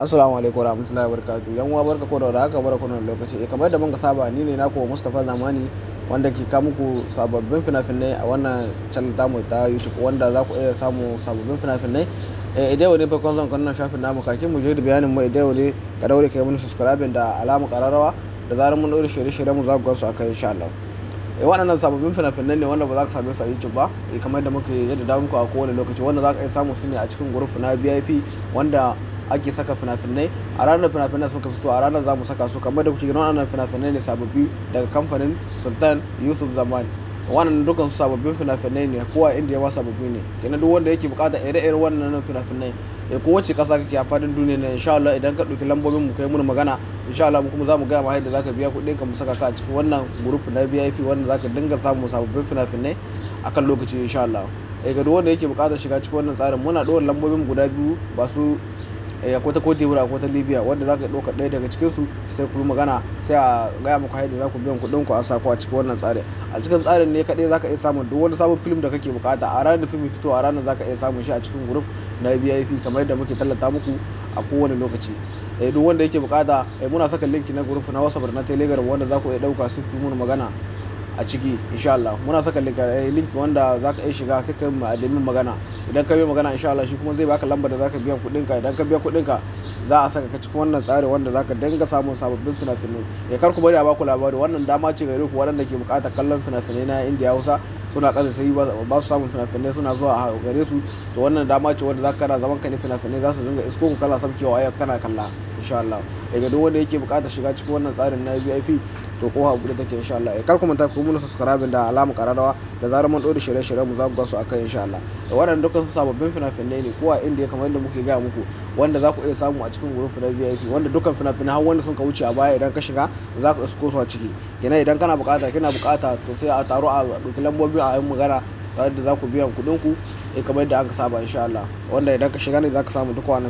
Assalamu alaikum warahmatullahi wabarakatuh. Yan uwa, barka ku da warhaka, barka ku da lokaci. Kamar yadda muka saba, ni ne naku Mustapha Zamani, wanda ke kawo muku sababbin fina-finai a wannan channel tamu ta YouTube, wanda za ku iya samu sababbin fina-finai. Idan yau ne farkon zuwan wannan shafin namu, kakin mu je da bayanin mu, idan yau ne, ka daure kai mana subscribing da alamar kararrawa. Da zarar mun ɗora shirye-shiryen mu, za ku gansu akai insha Allah. Waɗannan sababbin fina-finai ne wanda ba za ka same su a YouTube ba, kamar yadda muke yadda da muku a kowane lokaci, wanda za ka iya samu su ne a cikin group na VIP wanda ake saka fina-finai. A ranar fina-finai suka fito, a ranar za mu saka su. Kamar da kuke ganin, waɗannan fina-finai ne sababbi daga kamfanin Sultan Yusuf Zamani. Wannan dukkan su sababbin fina-finai ne, kowa inda ya ma sababbi ne. Kenan duk wanda yake bukata ire-iren wannan fina-finai, ko wace kasa kake a fadin duniya ne, insha Allah idan ka ɗauki lambobin mu kai mun magana, insha Allah mu kuma za mu gaya ma yadda zaka biya kuɗin ka, mu saka ka a cikin wannan group na VIP wanda zaka dinga samun sababbin fina-finai akan lokaci insha Allah. Ga duk wanda yake bukatar shiga cikin wannan tsarin, muna ɗora lambobin guda biyu ba su, akwai ta Cote d'Ivoire, akwai ta Libya, wanda za ka ɗauka ɗaya daga cikin su, sai ku yi magana, sai a gaya muku yadda za ku biyan kuɗin ku a sa ku a cikin wannan tsarin. A cikin tsarin ne kaɗai za ka iya samun duk wani sabon film da kake bukata. A ranar da film fito, a ranar za ka iya samun shi a cikin group na VIP, kamar yadda muke tallata muku a kowane lokaci. Duk wanda yake bukata, muna saka link na group na WhatsApp da na Telegram wanda za ku iya ɗauka su ku mun magana a ciki insha Allah. Muna saka link wanda za ka iya shiga, sai ka yi admin magana. Idan ka yi magana, insha Allah shi kuma zai baka lambar da za ka biya kuɗin ka. Idan ka biya kuɗin ka, za a saka ka cikin wannan tsari wanda za ka dinga samun sababbin fina-finai. Kar ku bari a baku labari. Wannan dama ce gare ku waɗanda ke buƙatar kallon fina-finai na Indiya Hausa, suna ƙasa sai ba su samun fina-finai suna zuwa a gare su. To wannan dama ce wanda za ka kana zaman ka ne, fina-finai za su dinga isko ku, kana sabkewa ayar kana kalla insha Allah. Daga duk wanda yake buƙatar shiga cikin wannan tsarin na VIP, to kofa buɗe take insha Allah. Kar ku manta ku muna subscribe da alamar kararrawa. Da zarar mun ɗora shirye-shiryen mu, za ku ga su akai insha Allah. Da waɗannan dukkan su sababbin fina-finai ne, kowa inda kamar yadda muke gaya muku, wanda za ku iya samu a cikin group na VIP, wanda dukkan fina-finai har wanda sun ka wuce a baya, idan ka shiga za ku isko su a ciki. Kenan idan kana bukata, kina bukata, to sai a taro a ɗauki lambobi a yi magana tare da za ku biyan kuɗin ku, kamar yadda aka saba insha Allah, wanda idan ka shiga ne za ka samu duk wannan.